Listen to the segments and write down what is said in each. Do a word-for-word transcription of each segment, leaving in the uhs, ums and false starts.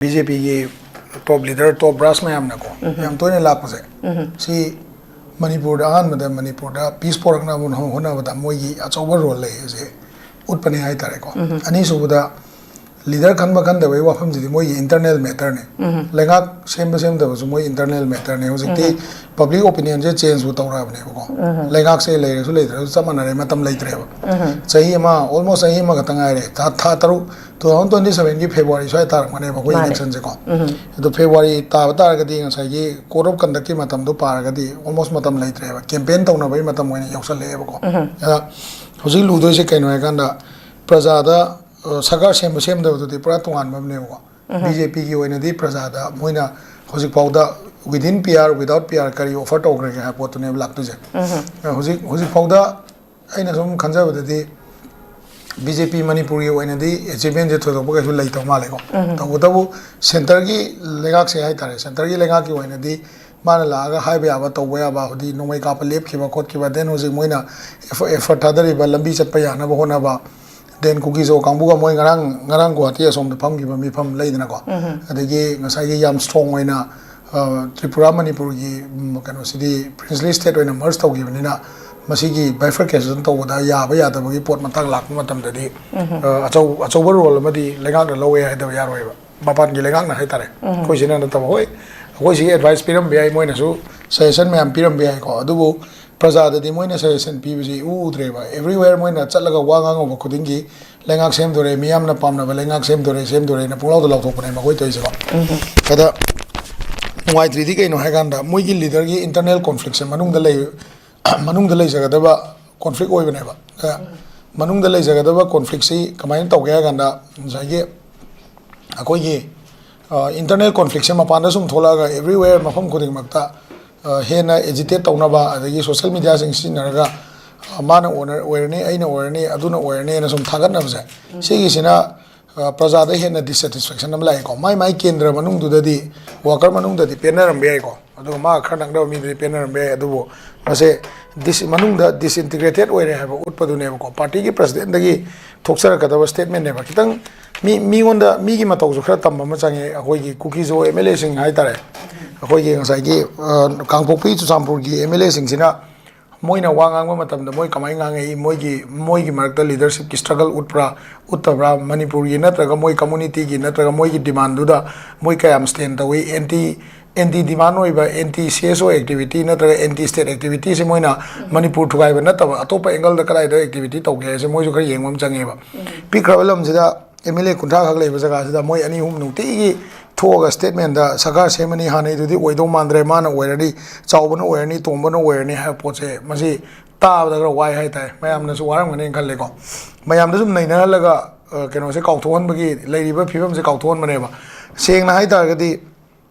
B J ꯄꯤꯒꯤ ꯇꯣꯞ leader, ꯇꯣꯞ brush ꯃꯌꯥꯝꯅꯀꯣ, ꯎꯝ꯫ ꯌꯥꯝ ꯇꯣꯏꯅ ꯂꯥꯛꯄꯁꯦ, ꯎꯝ꯫ ꯁꯤ ꯃꯅꯤꯄꯨꯔꯗ, ꯑꯍꯥꯟꯕꯗ ꯃꯅꯤꯄꯨꯔꯗ ꯄꯤꯁ ꯄꯣꯔꯛꯅꯕ ꯍꯣꯠꯅꯕꯗ ꯃꯣꯏꯒꯤ ꯑꯆꯧꯕ ꯔꯣꯜ ꯂꯩ ꯑꯁꯦ ꯎꯠꯄꯅꯦ ꯍꯥꯏꯇꯥꯔꯦꯀꯣ꯫ ꯎꯝ꯫ ꯑꯅꯤꯁꯨꯕꯗ, ꯂꯤꯗꯔ ꯈꯟꯕ ꯈꯟꯗꯕꯒꯤ ꯋꯥꯐꯝꯁꯤꯗꯤ ꯃꯣꯏꯒꯤ ꯏꯟꯇꯔꯅꯦꯜ ꯃꯦꯇꯔꯅꯦ꯫ ꯎꯝ꯫ ꯂꯩꯉꯥꯛ ꯁꯦꯝꯕ ꯁꯦꯝꯗꯕꯁꯨ ꯃꯣꯏ ꯏꯟꯇꯔꯅꯦꯜ ꯃꯦꯇꯔꯅꯦ꯫ ꯍꯧꯖꯤꯛꯇꯤ ꯎꯝ꯫ ꯄꯕ꯭ꯂꯤꯛ ꯑꯣꯄꯤꯅꯤꯌꯟꯁꯦ ꯆꯦꯟꯖꯄꯨ ꯇꯧꯔꯛꯑꯕꯅꯦꯕꯀꯣ꯫ ꯎꯝ꯫ ꯂꯩꯉꯥꯛꯁꯦ ꯂꯩꯔꯁꯨ ꯂꯩꯇ꯭ꯔꯁꯨ ꯆꯞ ꯃꯥꯟꯅꯔꯦ, ꯃꯇꯝ ꯂꯩꯇ꯭ꯔꯦꯕ꯫ ꯎꯝ꯫ ꯆꯍꯤ ꯑꯃ, ꯑꯣꯜꯃꯣꯁ ꯆꯍꯤ ꯑꯃꯈꯛꯇ ꯉꯥꯏꯔꯦ꯫ ꯊꯥ, ꯊꯥ ꯇꯔꯨꯛ, ꯇꯨ ꯊꯥꯎꯖꯟ ꯇ꯭ꯋꯦꯟꯇꯤ ꯁꯚꯦꯟꯒꯤ ꯐꯦꯕ꯭ꯔꯨꯋꯥꯔꯤ ꯁ꯭ꯋꯥꯏ ꯇꯥꯔꯛꯄꯅꯦꯕ ꯑꯩꯈꯣꯏ ꯃꯥꯅꯦ꯫ ꯏꯂꯦꯛꯁꯟꯁꯦꯀꯣ꯫ ꯎꯝ꯫ ꯑꯗꯣ ꯐꯦꯕ꯭ꯔꯨꯋꯥꯔꯤ ꯇꯥꯕ ꯇꯥꯔꯒꯗꯤ ꯉꯁꯥꯏꯒꯤ ꯀꯣꯗ ꯑꯣꯐ ꯀꯟꯗꯛꯀꯤ ꯃꯇꯝꯗꯣ ꯄꯥꯔꯒꯗꯤ ꯑꯣꯜꯃꯣꯁ ꯃꯇꯝ ꯂꯩꯇ꯭ꯔꯦꯕ, ꯀꯦꯝꯄꯦꯟ ꯇꯧꯅꯕꯒꯤ ꯃꯇꯝ ꯑꯣꯏꯅ ꯌꯧꯁꯜꯂꯛꯑꯦꯕꯀꯣ꯫ ꯎꯝ꯫ ꯑꯗ ꯍꯧꯖꯤꯛ ꯂꯨꯗꯣꯏꯁꯦ ꯀꯩꯅꯣ ꯍꯥꯏꯀꯥꯟꯗ, ꯄ꯭ꯔꯖꯥꯗ, ꯑ, ꯁꯔꯀꯥꯔ ꯁꯦꯝꯕ ꯁꯦꯝꯗꯕꯗꯨꯗꯤ ꯄꯨꯔꯥ ꯇꯣꯉꯥꯟꯕ ꯑꯃꯅꯦꯕꯀꯣ꯫ ꯎꯝ꯫ ꯕꯤ ꯖꯦ ꯄꯤꯒꯤ ꯑꯣꯏꯅꯗꯤ ꯄ꯭ꯔꯖꯥꯗ ꯃꯣꯏꯅ ꯍꯧꯖꯤꯛꯐꯥꯎꯗ within P R, without P R ꯀꯔꯤ ꯑꯣꯐꯔ ꯇꯧꯈ꯭ꯔꯒꯦ ꯍꯥꯏꯕ ꯄꯣꯠꯇꯨꯅꯦꯕ ꯂꯥꯛꯇꯣꯏꯁꯦ꯫ ꯎꯝ꯫ ꯑ, ꯍꯧꯖꯤꯛ, ꯍꯧꯖꯤꯛꯐꯥꯎꯗ ꯑꯩꯅ ꯁꯨꯝ ꯈꯟꯖꯕꯗꯗꯤ ꯕꯤ ꯖꯦ ꯄꯤ ꯃꯅꯤꯄꯨꯔꯒꯤ ꯑꯣꯏꯅꯗꯤ ꯑꯦꯆꯤꯞꯃꯦꯟꯁꯦ ꯊꯣꯏꯗꯣꯛꯄ ꯀꯩꯁꯨ ꯂꯩꯇꯕ ꯃꯥꯜꯂꯦꯀꯣ꯫ ꯎꯝ꯫ ꯇꯧꯕꯇꯕꯨ ꯁꯦꯟꯇꯔꯒꯤ ꯂꯩꯉꯥꯛꯁꯦ ꯍꯥꯏꯇꯥꯔꯦ, ꯁꯦꯟꯇꯔꯒꯤ ꯂꯩꯉꯥꯛꯀꯤ ꯑꯣꯏꯅꯗꯤ ꯃꯥꯅ ꯂꯥꯛꯑꯒ ꯍꯥꯏꯕ ꯌꯥꯕ, ꯇꯧꯕ ꯌꯥꯕ, ꯍꯥꯏꯗꯤ ꯅꯣꯡꯃꯩ ꯀꯥꯞꯄ ꯂꯦꯞꯈꯤꯕ ꯈꯣꯠꯈꯤꯕ, then ꯍꯧꯖꯤꯛ ꯃꯣꯏꯅ effort, effort ꯊꯥꯗꯔꯤꯕ ꯂꯝꯕꯤ ꯆꯠꯄ ꯌꯥꯅꯕ ꯍꯣꯠꯅꯕ, then ꯀꯨꯀꯤ ꯖꯣ ꯀꯥꯡꯕꯨꯒ ꯃꯣꯏ ꯉꯔꯥꯡ, ꯉꯔꯥꯡ ꯒꯨꯋꯥꯍꯥꯇꯤ ꯑꯁꯣꯝꯗ ꯐꯝꯈꯤꯕ ꯃꯤꯐꯝ ꯂꯩꯗꯅꯀꯣ꯫ ꯎꯝ꯫ ꯑꯗꯒꯤ ꯉꯁꯥꯏꯒꯤ ꯌꯥꯝ ꯁ꯭ꯇꯔꯣꯡ ꯑꯣꯏꯅ, ꯑ, ꯇ꯭ꯔꯤꯄꯨꯔꯥ ꯃꯅꯤꯄꯨꯔꯒꯤ, ꯎꯝ, ꯀꯩꯅꯣꯁꯤꯗꯤ ꯄ꯭ꯔꯤꯟꯁꯂꯤ ꯁ꯭ꯇꯦꯠ ꯑꯣꯏꯅ ꯃꯔꯖ ꯇꯧꯈꯤꯕꯅꯤꯅ ꯃꯁꯤꯒꯤ bifurcation ꯇꯧꯕꯗ ꯌꯥꯕ ꯌꯥꯗꯕꯒꯤ ꯄꯣꯠ ꯃꯇꯥꯡ ꯂꯥꯛꯄ ꯃꯇꯝꯗꯗꯤ, ꯎꯝ꯫ ꯑ, ꯑꯆꯧ-, ꯑꯆꯧꯕ ꯔꯣꯜ ꯑꯃꯗꯤ ꯂꯩꯉꯥꯛꯅ ꯂꯧꯋꯦ ꯍꯥꯏꯗꯕ ꯌꯥꯔꯣꯏꯕ꯫ ꯃꯄꯥꯟꯒꯤ ꯂꯩꯉꯥꯛꯅ ꯍꯥꯏꯇꯥꯔꯦ꯫ ꯎꯝ꯫ ꯑꯩꯈꯣꯏ ꯁꯤꯅ ꯅꯠꯇꯕ, ꯍꯣꯏ, ꯑꯩꯈꯣꯏ ꯁꯤꯒꯤ ꯑꯦꯗꯚꯥꯏꯁ ꯄꯤꯔꯝꯕ ꯌꯥꯏ, ꯃꯣꯏꯅꯁꯨ ꯁꯖꯦꯁꯟ ꯃꯌꯥꯝ ꯄꯤꯔꯝꯕ ꯌꯥꯏꯀꯣ, ꯑꯗꯨꯕꯨ ꯄ꯭ꯔꯖꯥꯗꯗꯤ ꯃꯣꯏꯅ ꯁꯖꯦꯁꯟ ꯄꯤꯕꯁꯤ ꯏꯎ ꯎꯗ꯭ꯔꯦꯕ꯫ Everywhere ꯃꯣꯏꯅ ꯆꯠꯂꯒ ꯋꯥ ꯉꯥꯡꯉꯨꯕ ꯈꯨꯗꯤꯡꯒꯤ ꯂꯩꯉꯥꯛ ꯁꯦꯝꯗꯣꯔꯦ, ꯃꯤꯌꯥꯝꯅ ꯄꯥꯝꯅꯕ ꯂꯩꯉꯥꯛ ꯁꯦꯝꯗꯣꯔꯦ, ꯁꯦꯝꯗꯣꯔꯦꯅ ꯄꯨꯡꯂꯥꯎꯗ ꯂꯥꯎꯊꯣꯛꯄꯅꯦ ꯃꯈꯣꯏ ꯇꯧꯔꯤꯁꯦꯀꯣ꯫ ꯎꯝ꯫ ꯑꯗ ꯅꯨꯡꯉꯥꯏꯇ꯭ꯔꯤꯗꯤ ꯀꯩꯅꯣ ꯍꯥꯏꯀꯥꯟꯗ ꯃꯣꯏꯒꯤ ꯂꯤꯗꯔꯒꯤ ꯏꯟꯇꯔꯅꯦꯜ ꯀꯣꯟꯐ꯭ꯂꯤꯛꯁꯦ ꯃꯅꯨꯡꯗ ꯂꯩ, ꯃꯅꯨꯡꯗ ꯂꯩꯖꯒꯗꯕ ꯀꯣꯟꯐ꯭ꯂꯤꯛ ꯑꯣꯏꯕꯅꯦꯕ꯫ ꯑ, ꯃꯅꯨꯡꯗ ꯂꯩꯖꯒꯗꯕ ꯀꯣꯟꯐ꯭ꯂꯤꯛꯁꯤ ꯀꯃꯥꯏꯅ ꯇꯧꯒꯦ ꯍꯥꯏ ꯀꯥꯟꯗ, ꯉꯁꯥꯏꯒꯤ ꯑꯩꯈꯣꯏꯒꯤ, ꯑ, ꯏꯟꯇꯔꯅꯦꯜ ꯀꯣꯟꯐ꯭ꯂꯤꯛꯁꯦ ꯃꯄꯥꯟꯗ ꯁꯨꯝ ꯊꯣꯛꯂꯛꯑꯒ everywhere ꯃꯐꯝ ꯈꯨꯗꯤꯡꯃꯛꯇ, ꯑ, ꯍꯦꯟꯅ ꯑꯦꯖꯤꯇꯦꯠ ꯇꯧꯅꯕ, ꯑꯗꯒꯤ ꯁꯣꯁꯦꯜ ꯃꯤꯗꯤꯌꯥꯁꯤꯡ ꯁꯤꯖꯤꯟꯅꯔꯒ, ꯑ, ꯃꯥꯅ ꯑꯣꯏꯅ-, ꯑꯣꯏꯔꯅꯤ, ꯑꯩꯅ ꯑꯣꯏꯔꯅꯤ, ꯑꯗꯨꯅ ꯑꯣꯏꯔꯅꯤꯅ ꯁꯨꯝ ꯊꯥꯒꯠꯅꯕꯁꯦ, ꯎꯝ꯫ ꯁꯤꯒꯤꯁꯤꯅ, ꯑ, ꯄ꯭ꯔꯖꯥꯗ ꯍꯦꯟꯅ ꯗꯤꯁꯁꯦꯇꯤꯁꯐꯦꯛꯁꯟ ꯑꯃ ꯂꯥꯛꯑꯦꯀꯣ꯫ ꯃꯥꯏ ꯃꯥꯏ ꯀꯦꯟꯗ꯭ꯔ ꯃꯅꯨꯡꯗꯨꯗꯗꯤ, ꯋꯥꯀꯔ ꯃꯅꯨꯡꯗꯗꯤ ꯄꯦꯟꯅꯔꯝꯕ ꯌꯥꯏꯀꯣ, ꯑꯗꯨꯒ ꯃꯥ ꯈꯔ ꯅꯛꯅꯕ ꯃꯤꯗꯨꯗꯤ ꯄꯦꯟꯅꯔꯝꯕ ꯌꯥꯏ꯫ ꯑꯗꯨꯕꯨ ꯃꯁꯦ ꯗꯤꯁ-, ꯃꯅꯨꯡꯗ ꯗꯤꯁꯏꯟꯇꯤꯒ꯭ꯔꯦꯇꯦꯠ ꯑꯣꯏꯔꯦ ꯍꯥꯏꯕ ꯎꯠꯄꯗꯨꯅꯦꯕꯀꯣ꯫ ꯄꯥꯔꯇꯤꯒꯤ ꯄ꯭ꯔꯁꯤꯗꯦꯟꯗꯒꯤ ꯊꯣꯛꯆꯔꯛꯀꯗꯕ ꯁ꯭ꯇꯦꯠꯃꯦꯟꯅꯦꯕ꯫ ꯈꯤꯇꯪ ꯃꯤ ꯃꯤꯉꯣꯟꯗ ꯃꯤꯒꯤ ꯃꯇꯧꯁꯨ ꯈꯔ ꯇꯝꯕ ꯑꯃ ꯆꯪꯉꯦ꯫ ꯑꯩꯈꯣꯏꯒꯤ ꯀꯨꯀꯤꯖꯣ ꯑꯦꯝ ꯑꯦꯜ ꯑꯦꯁꯤꯡ ꯍꯥꯏꯇꯥꯔꯦ, ꯑꯩꯈꯣꯏꯒꯤ ꯉꯁꯥꯏꯒꯤ ꯑ, ꯀꯥꯡꯄꯣꯛꯄꯤ ꯆꯨꯔꯆꯥꯟꯄꯨꯔꯒꯤ ꯑꯦꯝ ꯑꯦꯜ ꯑꯦꯁꯤꯡꯁꯤꯅ ꯃꯣꯏꯅ ꯋꯥ ꯉꯥꯡꯕ ꯃꯇꯝꯗ ꯃꯣꯏ ꯀꯃꯥꯏꯅ ꯉꯥꯡꯉꯛꯏ, ꯃꯣꯏꯒꯤ ꯃꯣꯏꯒꯤ ꯃꯔꯛꯇ ꯂꯤꯗꯔꯁꯤꯞꯀꯤ ꯁ꯭ꯇ꯭ꯔꯒꯜ ꯎꯠꯄ꯭ꯔꯥ ꯎꯠꯇꯕ꯭ꯔꯥ, ꯃꯅꯤꯄꯨꯔꯒꯤ ꯅꯠꯇ꯭ꯔꯒ ꯃꯣꯏ ꯀꯝꯃꯨꯅꯤꯇꯤꯒꯤ ꯅꯠꯇ꯭ꯔꯒ ꯃꯣꯏꯒꯤ ꯗꯤꯃꯥꯟꯗꯨꯗ ꯃꯣꯏ ꯀꯌꯥꯝ ꯁ꯭ꯇꯦꯟ ꯇꯧꯏ, ꯑꯦꯟꯇꯤ ꯑꯦꯟꯇꯤ ꯗꯤꯃꯥꯟ ꯑꯣꯏꯕ ꯑꯦꯟꯇꯤ ꯁꯤ ꯑꯦꯁ ꯑꯣ ꯑꯦꯛꯇꯤꯚꯤꯇꯤ ꯅꯠꯇ꯭ꯔꯒ ꯑꯦꯟꯇꯤ ꯁ꯭ꯇꯦꯠ ꯑꯦꯛꯇꯤꯚꯤꯇꯤꯁꯦ ꯃꯣꯏꯅ ꯃꯅꯤꯄꯨꯔ ꯊꯨꯒꯥꯏꯕ ꯅꯠꯇꯕ ꯑꯇꯣꯞꯄ ꯑꯦꯡꯒꯜꯗ ꯀꯗꯥꯏꯗ ꯑꯦꯛꯇꯤꯚꯤꯇꯤ ꯇꯧꯒꯦ ꯍꯥꯏꯁꯦ ꯃꯣꯏꯁꯨ ꯈꯔ ꯌꯦꯡꯕ ꯑꯃ ꯆꯪꯉꯦꯕ꯫ ꯄꯤꯛꯈ꯭ꯔꯕ ꯂꯝꯁꯤꯗ ꯑꯦꯝ ꯑꯦꯜ ꯑꯦ ꯀꯨꯟꯊ꯭ꯔꯥ ꯈꯛ ꯂꯩꯕ ꯖꯒꯥꯁꯤꯗ ꯃꯣꯏ ꯑꯅꯤ ꯑꯍꯨꯝ ꯅꯨꯡꯇꯤꯒꯤ ꯊꯣꯛꯑꯒ ꯁ꯭ꯇꯦꯠꯃꯦꯟꯗ ꯁꯔꯀꯥꯔ ꯁꯦꯝꯃꯅꯤ, ꯍꯥꯟꯅꯩꯗꯨꯗꯤ ꯑꯣꯏꯗꯧ ꯃꯥꯟꯗ꯭ꯔꯦ, ꯃꯥꯅ ꯑꯣꯏꯔꯅꯤ, ꯆꯥꯎꯕꯅ ꯑꯣꯏꯔꯅꯤ, ꯇꯣꯝꯕꯅ ꯑꯣꯏꯔꯅꯤ ꯍꯥꯏꯕ ꯄꯣꯠꯁꯦ ꯃꯁꯤ ꯇꯥꯕꯗ ꯈꯔ ꯋꯥꯏ ꯍꯥꯏꯇꯥꯔꯦ꯫ ꯃꯌꯥꯝꯅꯁꯨ ꯋꯥꯔꯝꯒꯅꯤꯅ ꯈꯜꯂꯦꯀꯣ꯫ ꯃꯌꯥꯝꯗ ꯁꯨꯝ ꯅꯩꯅꯍꯜꯂꯒ ꯑ, ꯀꯩꯅꯣꯁꯦ ꯀꯥꯎꯊꯣꯛꯍꯟꯕꯒꯤ, ꯂꯩꯔꯤꯕ ꯐꯤꯕꯝꯁꯦ ꯀꯥꯎꯊꯣꯛꯍꯟꯕꯅꯦꯕ꯫ ꯁꯦꯡꯅ ꯍꯥꯏ ꯇꯥꯔꯒꯗꯤ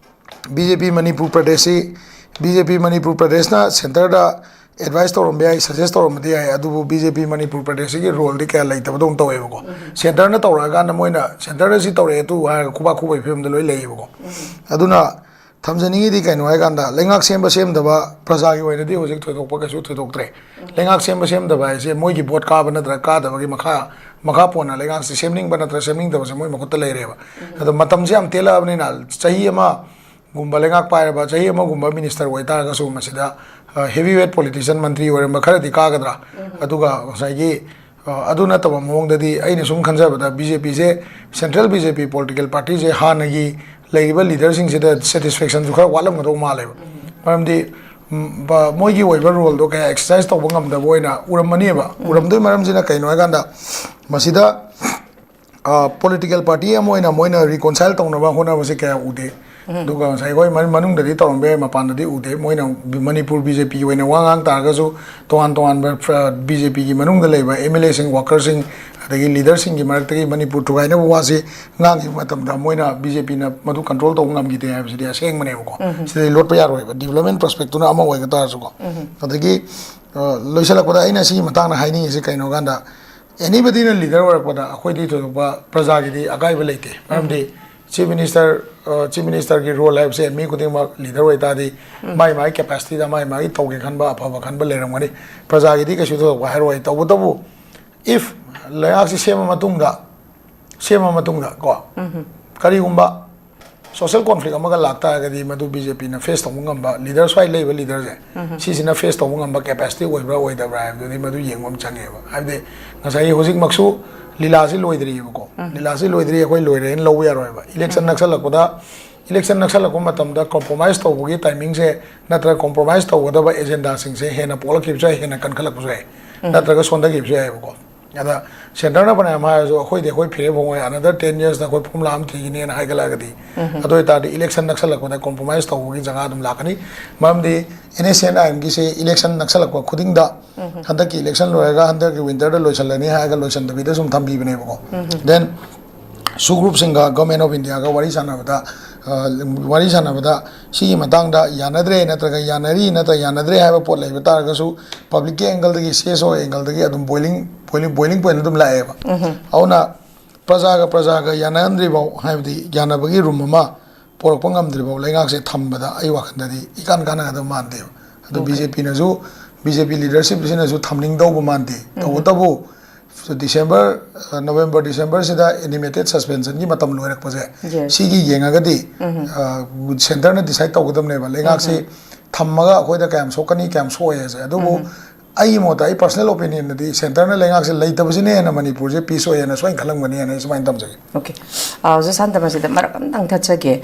ꯕꯤ ꯖꯦ ꯄꯤ ꯃꯅꯤꯄꯨꯔ ꯄ꯭ꯔꯗꯦꯁꯁꯤ, ꯕꯤ ꯖꯦ ꯄꯤ ꯃꯅꯤꯄꯨꯔ ꯄ꯭ꯔꯗꯦꯁꯅ ꯁꯦꯟꯇꯔꯗ ꯑꯦꯗꯚꯥꯏꯁ ꯇꯧꯔꯝꯕ ꯌꯥꯏ, ꯁꯖꯦꯁ ꯇꯧꯔꯝꯕꯗꯤ ꯌꯥꯏ, ꯑꯗꯨꯕꯨ ꯕꯤ ꯖꯦ ꯄꯤ ꯃꯅꯤꯄꯨꯔ ꯄ꯭ꯔꯗꯦꯁꯁꯤꯒꯤ ꯔꯣꯜꯗꯤ ꯀꯌꯥ ꯂꯩꯇꯕꯗꯧꯅ ꯇꯧꯋꯦꯕꯀꯣ꯫ ꯁꯦꯟꯇꯔꯅ ꯇꯧꯔꯛꯑꯀꯥꯟꯗ ꯃꯣꯏꯅ ꯁꯦꯟꯇꯔꯗ ꯁꯤ ꯇꯧꯔꯛꯑꯦ ꯑꯗꯨ ꯍꯥꯏꯔꯒ ꯈꯨꯕꯥꯛ ꯈꯨꯕꯒꯤ ꯐꯤꯕꯝꯗ ꯂꯣꯏ ꯂꯩꯌꯦꯕꯀꯣ꯫ ꯑꯗꯨꯅ ꯊꯝꯖꯅꯤꯡꯉꯤꯗꯤ ꯀꯩꯅꯣ ꯍꯥꯏꯀꯥꯟꯗ, ꯂꯩꯉꯥꯛ ꯁꯦꯝꯕ ꯁꯦꯝꯗꯕ ꯄ꯭ꯔꯖꯥꯒꯤ ꯑꯣꯏꯅꯗꯤ ꯍꯧꯖꯤꯛ ꯊꯣꯏꯗꯣꯛꯄ ꯀꯩꯁꯨ ꯊꯣꯏꯗꯣꯛꯇ꯭ꯔꯦ꯫ ꯂꯩꯉꯥꯛ ꯁꯦꯝꯕ ꯁꯦꯝꯗꯕ ꯍꯥꯏꯁꯦ ꯃꯣꯏꯒꯤ ꯚꯣꯠ ꯀꯥꯕ ꯅꯠꯇ꯭ꯔꯒ ꯀꯥꯗꯕꯒꯤ ꯃꯈꯥ, ꯃꯈꯥ ꯄꯣꯟꯅ ꯂꯩꯉꯥꯛꯁꯦ ꯁꯦꯝꯅꯤꯡꯕ ꯅꯠꯇ꯭ꯔꯒ ꯁꯦꯝꯅꯤꯡꯗꯕꯁꯦ ꯃꯣꯏ ꯃꯈꯨꯠꯇ ꯂꯩꯔꯦꯕ꯫ ꯑꯗꯣ ꯃꯇꯝꯁꯦ ꯌꯥꯝ ꯇꯦꯜꯂꯛꯑꯕꯅꯤꯅ, ꯆꯍꯤ ꯑꯃꯒꯨꯝꯕ ꯂꯩꯉꯥꯛ ꯄꯥꯏꯔꯕ, ꯆꯍꯤ ꯑꯃꯒꯨꯝꯕ ꯃꯤꯅꯤꯁꯇꯔ ꯑꯣꯏꯇꯥꯔꯒꯁꯨ ꯃꯁꯤꯗ ꯍꯦꯚꯤ ꯋꯦꯠ ꯄꯣꯂꯤꯇꯤꯁꯤꯌꯟ ꯃꯟꯇ꯭ꯔꯤ ꯑꯣꯏꯔꯝꯕ ꯈꯔꯗꯤ ꯀꯥꯒꯗ꯭ꯔꯥ? ꯑꯗꯨꯒ ꯉꯁꯥꯏꯒꯤ ꯑ, ꯑꯗꯨ ꯅꯠꯇꯕ ꯃꯑꯣꯡꯗꯗꯤ ꯑꯩꯅ ꯁꯨꯝ ꯈꯟꯖꯕꯗ ꯕꯤ ꯖꯦ ꯄꯤꯁꯦ, central B J P political ꯄꯥꯔꯇꯤꯁꯦ ꯍꯥꯟꯅꯒꯤ ꯂꯩꯔꯤꯕ ꯂꯤꯗꯔꯁꯤꯡꯁꯤꯗ ꯁꯦꯇꯤꯁꯐꯦꯛꯁꯟꯁꯨ ꯈꯔ ꯋꯥꯠꯂꯝꯒꯗꯧ ꯃꯥꯜꯂꯦꯕ꯫ ꯃꯔꯝꯗꯤ ꯎꯝ, ꯕ-, ꯃꯣꯏꯒꯤ ꯑꯣꯏꯕ ꯔꯣꯜꯗꯣ ꯀꯌꯥ ꯑꯦꯛꯁꯔꯁꯥꯏꯁ ꯇꯧꯕ ꯉꯝꯗꯕ ꯑꯣꯏꯅ ꯎꯔꯝꯃꯅꯦꯕ꯫ ꯎꯔꯝꯗꯣꯏ ꯃꯔꯝꯁꯤꯅ ꯀꯩꯅꯣ ꯍꯥꯏꯀꯥꯟꯗ, ꯃꯁꯤꯗ ꯄꯣꯂꯤꯇꯤꯀꯦꯜ ꯄꯥꯔꯇꯤ ꯑꯃ ꯑꯣꯏꯅ ꯃꯣꯏꯅ ꯔꯤꯀꯣꯟꯁꯥꯏꯜ ꯇꯧꯅꯕ ꯍꯣꯠꯅꯕꯁꯦ ꯀꯌꯥ ꯎꯗꯦ꯫ ꯑꯗꯨꯒ ꯉꯁꯥꯏ ꯑꯩꯈꯣꯏ ꯃꯅꯨꯡ-, ꯃꯅꯨꯡꯗꯗꯤ ꯇꯧꯔꯝꯕ ꯌꯥꯏ, ꯃꯄꯥꯟꯗꯗꯤ ꯎꯗꯦ꯫ ꯃꯣꯏꯅ ꯃꯅꯤꯄꯨꯔ ꯕꯤ ꯖꯦ ꯄꯤꯒꯤ ꯑꯣꯏꯅ ꯋꯥ ꯉꯥꯡ ꯇꯥꯔꯒꯁꯨ, ꯇꯣꯉꯥꯟ ꯇꯣꯉꯥꯟꯕ ꯕꯤ ꯖꯦ ꯄꯤꯒꯤ ꯃꯅꯨꯡꯗ ꯂꯩꯕ ꯑꯦꯝ ꯑꯦꯜ ꯑꯦꯁꯤꯡ, ꯋꯥꯀꯔꯁꯤꯡ, ꯑꯗꯒꯤ ꯂꯤꯗꯔꯁꯤꯡꯒꯤ ꯃꯔꯛꯇꯒꯤ ꯃꯅꯤꯄꯨꯔ ꯊꯨꯒꯥꯏꯅꯕ ꯋꯥꯁꯤ ꯉꯥꯡꯈꯤꯕ ꯃꯇꯝꯗ ꯃꯣꯏꯅ ꯕꯤ ꯖꯦ ꯄꯤꯅ ꯃꯗꯨ ꯀꯟꯇ꯭ꯔꯣꯜ ꯇꯧꯕ ꯉꯝꯈꯤꯗꯦ ꯍꯥꯏꯕꯁꯤꯗꯤ ꯑꯁꯦꯡꯕꯅꯦꯕꯀꯣ꯫ ꯁꯤꯗꯩ ꯂꯣꯠꯄ ꯌꯥꯔꯣꯏꯕ, ꯗꯤꯕꯂꯞꯃꯦꯟ ꯄꯔꯁꯄꯦꯛꯇꯨꯅ ꯑꯃ ꯑꯣꯏꯒ ꯇꯥꯔꯁꯨꯀꯣ꯫ ꯑꯗꯒꯤ ꯑ, ꯂꯣꯏꯁꯤꯜꯂꯛꯄꯗ ꯑꯩꯅ ꯁꯤꯒꯤ ꯃꯇꯥꯡꯗ ꯍꯥꯏꯅꯤꯡꯉꯤꯁꯤ ꯀꯩꯅꯣ ꯀꯥꯟꯗ, ꯑꯦꯅꯤꯕꯗꯤꯅ ꯂꯤꯗꯔ ꯑꯣꯏꯔꯛꯄꯗ ꯑꯩꯈꯣꯏꯗꯤ ꯊꯣꯏꯗꯣꯛꯄ ꯄ꯭ꯔꯖꯥꯒꯤꯗꯤ ꯑꯀꯥꯏꯕ ꯂꯩꯇꯦ꯫ ꯃꯔꯝꯗꯤ ꯆꯤꯐ ꯃꯤꯅꯤꯁꯇꯔ, ꯑ, ꯆꯤꯐ ꯃꯤꯅꯤꯁꯇꯔꯒꯤ ꯔꯣꯜ ꯍꯥꯏꯕꯁꯦ ꯃꯤ ꯈꯨꯗꯤꯡꯃꯛ ꯂꯤꯗꯔ ꯑꯣꯏꯇꯥꯔꯗꯤ ꯃꯥꯏ ꯃꯥꯏ ꯀꯦꯄꯥꯁꯤꯇꯤꯗ ꯃꯥꯏ ꯃꯥꯏ ꯇꯧꯒꯦ ꯈꯟꯕ ꯑꯐꯕ ꯈꯟꯕ ꯂꯩꯔꯝꯒꯅꯤ꯫ ꯄ꯭ꯔꯖꯥꯒꯤꯗꯤ ꯀꯩꯁꯨ ꯊꯣꯏꯗꯣꯛꯄ ꯍꯥꯏꯔꯣꯏ꯫ ꯇꯧꯕꯇꯕꯨ, ꯏꯐ ꯂꯩꯉꯥꯛꯁꯤ ꯁꯦꯝꯃ ꯃꯇꯨꯡꯗ ꯁꯦꯝꯃ ꯃꯇꯨꯡꯗ ꯀꯣ, ꯀꯔꯤꯒꯨꯝꯕ social conflict ꯑꯃꯒ ꯂꯥꯛꯇꯥꯔꯒꯗꯤ, ꯃꯗꯨ ꯕꯤ ꯖꯦ ꯄꯤꯅ face ꯇꯧꯕ ꯉꯝꯕ, leader, ꯁ꯭ꯋꯥꯏ ꯂꯩꯕ leaderꯁꯦ, ꯁꯤꯁꯤꯅ face ꯇꯧꯕ ꯉꯝꯕ capacity ꯑꯣꯏꯕ꯭ꯔꯥ ꯑꯣꯏꯗꯕ꯭ꯔꯥ ꯍꯥꯏꯕꯗꯨꯗꯤ ꯃꯗꯨ ꯌꯦꯡꯕ ꯑꯃ ꯆꯪꯉꯦꯕ꯫ ꯍꯥꯏꯕꯗꯤ ꯉꯁꯥꯏꯒꯤ ꯍꯧꯖꯤꯛꯃꯛꯁꯨ ꯂꯤꯂꯥꯁꯤ ꯂꯣꯏꯗ꯭ꯔꯤꯕꯀꯣ꯫ ꯂꯤꯂꯥꯁꯤ ꯂꯣꯏꯗ꯭ꯔꯤ, ꯑꯩꯈꯣꯏ ꯂꯣꯏꯔꯦꯅ ꯂꯧꯕ ꯌꯥꯔꯣꯏꯕ꯫ Election ꯅꯛꯁꯜꯂꯛꯄꯗ, election ꯅꯛꯁꯜꯂꯛꯄ ꯃꯇꯝꯗ compromise ꯇꯧꯕꯒꯤ timingꯁꯦ ꯅꯠꯇ꯭ꯔꯒ compromise ꯇꯧꯒꯗꯕ agendaꯁꯤꯡꯁꯦ ꯍꯦꯟꯅ ꯄꯣꯛꯂꯛꯈꯤꯕꯁꯨ ꯌꯥꯏ, ꯍꯦꯟꯅ ꯀꯟꯈꯠꯂꯛꯄꯁꯨ ꯌꯥꯏ, ꯅꯠꯇ꯭ꯔꯒ ꯁꯣꯟꯊꯈꯤꯕꯁꯨ ꯌꯥꯏꯑꯕꯀꯣ꯫ ꯑꯗ centreꯅ ꯐꯅꯌꯥꯝ ꯍꯥꯏꯔꯁꯨ, ꯑꯩꯈꯣꯏꯗꯤ ꯑꯩꯈꯣꯏ ꯐꯤꯔꯦꯞ ꯍꯣꯡꯉꯣꯏ, another ten yearsꯇ ꯑꯩꯈꯣꯏ formula ꯑꯃ ꯊꯤꯒꯅꯤꯅ ꯍꯥꯏꯒꯠꯂꯛꯑꯒꯗꯤ, ꯑꯗꯨ ꯑꯣꯏꯇꯥꯔꯗꯤ election ꯅꯛꯁꯜꯂꯛꯄꯗ compromise ꯇꯧꯕꯒꯤ ꯖꯒꯥ ꯑꯗꯨꯝ ꯂꯥꯛꯀꯅꯤ꯫ ꯃꯔꯝꯗꯤ NSCN-IMꯒꯤꯁꯦ election ꯅꯛꯁꯜꯂꯛꯄ ꯈꯨꯗꯤꯡꯗ, ꯍꯟꯗꯛꯀꯤ election ꯂꯣꯏꯔꯒ ꯍꯟꯗꯛꯀꯤ winterꯗ ꯂꯣꯏꯁꯤꯜꯂꯅꯤ ꯍꯥꯏꯔꯒ ꯂꯣꯏꯁꯤꯟꯗꯕꯤꯗ ꯁꯨꯝ ꯊꯝꯕꯤꯕꯅꯦꯕꯀꯣ꯫ Then SoO groupꯁꯤꯡꯒ Government of Indiaꯒ ꯋꯥꯔꯤ ꯁꯥꯟꯅꯕꯗ, ꯑ, ꯋꯥꯔꯤ ꯁꯥꯟꯅꯕꯗ ꯁꯤꯒꯤ ꯃꯇꯥꯡꯗ ꯌꯥꯅꯗ꯭ꯔꯦ ꯅꯠꯇ꯭ꯔꯒ ꯌꯥꯅꯔꯤ ꯅꯠꯇ꯭ꯔꯒ ꯌꯥꯅꯗ꯭ꯔꯦ ꯍꯥꯏꯕ ꯄꯣꯠ ꯂꯩꯕ ꯇꯥꯔꯒꯁꯨ, publicꯒꯤ angleꯗꯒꯤ, CSO angleꯗꯒꯤ ꯑꯗꯨꯝ boiling, boiling, boiling pointꯗ ꯑꯗꯨꯝ ꯂꯥꯛꯑꯦꯕ꯫ ꯑꯗꯨꯅ ꯄ꯭ꯔꯖꯥꯒ ꯄ꯭ꯔꯖꯥꯒ ꯌꯥꯅꯍꯟꯗ꯭ꯔꯤꯐꯥꯎ, ꯍꯥꯏꯕꯗꯤ ꯌꯥꯅꯕꯒꯤ room ꯑꯃ ꯄꯣꯔꯛꯄ ꯉꯝꯗ꯭ꯔꯤꯐꯥꯎ ꯂꯩꯉꯥꯛꯁꯦ ꯊꯝꯕꯗ ꯑꯩ ꯋꯥꯈꯜꯗꯗꯤ ꯏꯀꯥꯟ ꯀꯥꯟꯅꯒꯗꯕ ꯃꯥꯟꯗꯦꯕ꯫ ꯑꯗꯣ BJPꯅꯁꯨ, BJP leadershipꯁꯤꯅꯁꯨ ꯊꯝꯅꯤꯡꯗꯧꯕ ꯃꯥꯟꯗꯦ꯫ ꯇꯧꯕꯇꯕꯨ December, ꯑ, November, Decemberꯁꯤꯗ animated suspensionꯒꯤ ꯃꯇꯝ ꯂꯣꯏꯔꯛꯄꯁꯦ, Yes. ꯁꯤꯒꯤ ꯌꯦꯡꯉꯒꯗꯤ, ꯑ, centreꯅ decide ꯇꯧꯒꯗꯕꯅꯦꯕ ꯂꯩꯉꯥꯛꯁꯤ ꯊꯝꯃꯒ ꯑꯩꯈꯣꯏꯗ ꯀꯌꯥꯝ ꯁꯣꯛꯀꯅꯤ, ꯀꯌꯥꯝ ꯁꯣꯛꯑꯣꯏ ꯍꯥꯏꯁꯦ꯫ ꯑꯗꯨꯕꯨ ꯑꯩꯒꯤ ꯃꯣꯠꯇ, ꯑꯩ personal opinionꯗꯗꯤ centreꯅ ꯂꯩꯉꯥꯛꯁꯦ ꯂꯩꯇꯕꯁꯤꯅ ꯍꯦꯟꯅ ꯃꯅꯤꯄꯨꯔꯁꯦ peace ꯑꯣꯏ ꯍꯥꯏꯅ ꯁꯣꯏꯅ ꯈꯜꯂꯝꯒꯅꯤ ꯍꯥꯏꯅ ꯑꯩ ꯁꯨꯃꯥꯏꯅ ꯊꯝꯖꯒꯦ꯫ Okay. ꯑ, ꯑꯣꯖꯥ ꯁꯥꯟꯇ, ꯃꯁꯤꯗ ꯃꯔꯛ ꯑꯝꯇꯪ ꯊꯠꯆꯒꯦ꯫